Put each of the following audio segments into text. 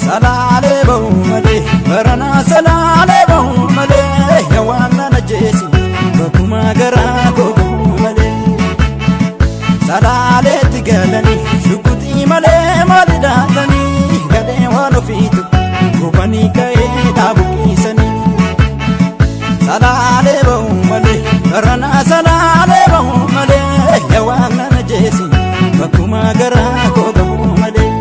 Salaalee ba'u malee baranaa salaalee ba'u malee waan na jeesi bakkuma garaa koo ba'u malee. Salaaleetti galanii shukutii malee maali daatanii galee waan ofiitu gubanii ka'ee dhaabuqiisanii. Salaalee ba'u malee baranaa salaalee ba'u malee waan na jeesi bakkuma garaa koo ba'u malee.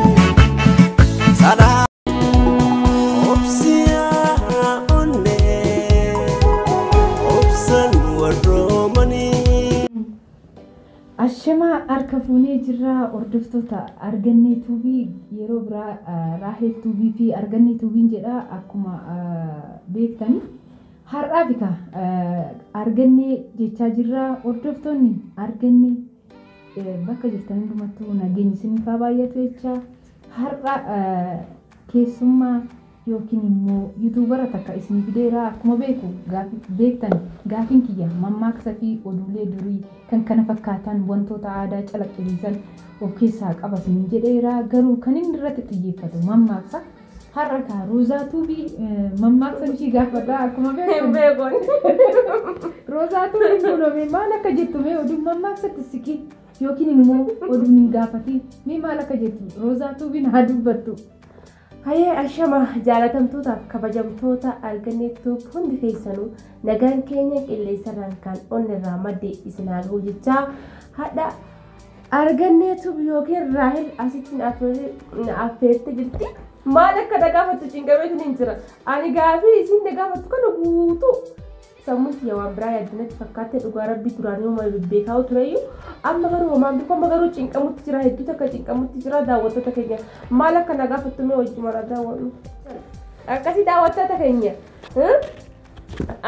Ashamaa harka fuunee jirra hordoftoota Argannee Tuubii yeroo biraa Raahel Tuubii fi Argannee Tuubiin jedha akkuma beektani. Har'aa bika Argannee jechaa jirra hordoftoonni Argannee bakka jirtan hundumattuu nageenyi isiniif haa baay'atu jecha har'a keessummaa yookiin immoo yuutuubara takka isin fideera akkuma beeku beektan gaafiin kiyya mammaaksa fi oduulee durii kan kana fakkaatan wantoota aadaa calaqqisiisan of keessaa qaba isin jedheera garuu kan inni irratti xiyyeeffatu mammaaksa har'a kaa Roozaa Tuubii mammaaksa ishii gaafadha akkuma beektan Roozaa Tuubii fuudhame maal akka jettu mee oduun mammaaksatti siqii yookiin immoo oduun hin gaafatiin mee maal akka jettu Roozaa Tuubiin haa dubbattu. Hayyee ashama jaalatamtootaaf kabajamtoota Argannee Tuub hundi keessanuu nagaan keenya qilleensarraan kan onnirraa madde isin haa gahu jechaa hadha Argannee Tuub yookiin Raahel asitti affeerte jirti. Maal akka na gaafattu cinqameetu hin jira. Ani gaafii isin na gaafattu kana guutuu sammuun kiyya waan biraa yaaddinatti fakkaatte dhugaa rabbii duraan yooma beekaa tureyyuu amma garuu homaan beeku amma garuu cinqamutti jira hedduu takka cinqamutti jira daawwattoota keenya maal akka na gaafattu mee wajjin mara daawwannu. Akkasii daawwattoota keenya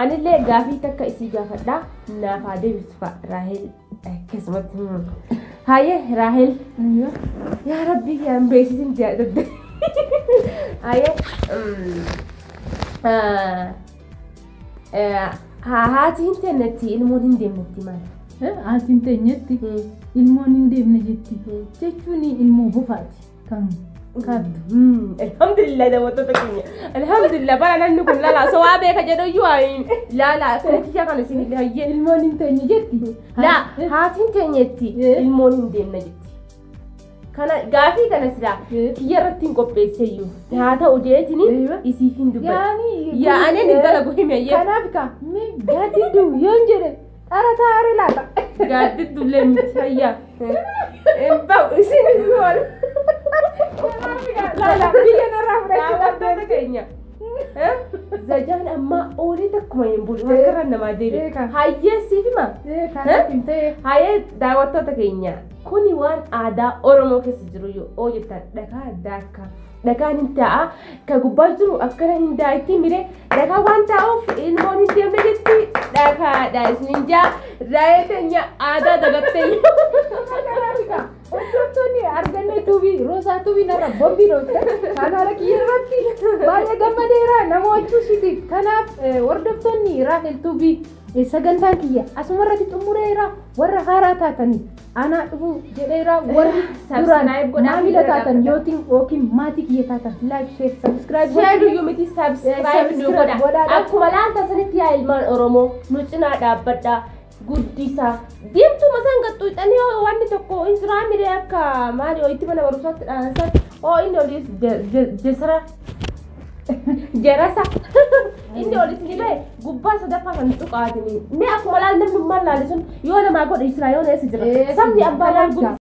anillee gaafii takka isii gaafadhaa naaf haa deebistu fa'a Raahel akkasumatti. Hayyee Raahel yaa rabbii yaa hin beeksisin jaadadde. Hayyee haati hin teenyetti ilmoon hin deemnetti maal? Haati hin teenyetti ilmoon hin deemne jetti jechuun ilmoo bofaati kan kaattu. Alhamdulillah daawwattoota keenya. Alhamdulillah bara namni kun laalaa osoo waa beeka jedhu iyyuu laalaa akkuma kiyya kana isin illee hayyee. Ilmoon hin teenye jetti. Laa haati hin teenyetti ilmoon hin deemne jetti. Kana gaafii kana silaa kiyya irratti hin qopheesse iyyuu haa ta'u jeetini isiif hin dubbatu. Yaa'anii hin dalagu hime ayyee. Kanaaf kaa mee gaaddiddu yoon jedhe dhara taa'ee laata. Gaaddiddu illee miti hayyaa. Hin ba'u isin oolu. Laala biyya narraa fudhachuu Daawwattoota keenya. Zajaan ammaa oolee takkuma hin bulu harkarra namaa deebi'e. Hayyee siif hima. Hayyee daawwattoota keenya. Kuni waan aadaa Oromoo keessa jiru yoo jettan dhagaa daakkaa dhagaan hin taa'a ka gubbaa jiru akkana hin daa'itti mire dhagaa waan taa'uuf ilmoon hin deemne jetti dhagaadha isin jaa raayee teenya aadaa dagattee. Hordoftoonni Argannee Tuubii Roozaa Tuubii narra bombii dhoofte kanaara kiyya irratti baay'ee gammadeera nama wachuu ishiitiif kanaaf hordoftoonni Raahel Tuubii sagantaan kiyya asuma irratti xumureera warra haaraa taatanii anaa dhufu jedheera warri duraan maamila taatan yookiin maatii kiyya taatan like share subscribe Share iyyuu miti subscribe nu godha. Akkuma laanta sanitti yaa ilmaan Oromoo nu cinaa dhaabbadhaa guddisaa. Deemtuu masaan qaxxuuxanii wanni tokko hin jiraa miree akka maali itti mana barumsaatti dhaansan oo inni olis jesara jarasa inni olis ni bahe gubbaa sadaffaa kan tuqaatini. Mee akkuma laal namni maal laale sun yoo namaa godhe jira yoo eessa jira. Sabni abbaa laal guddisa.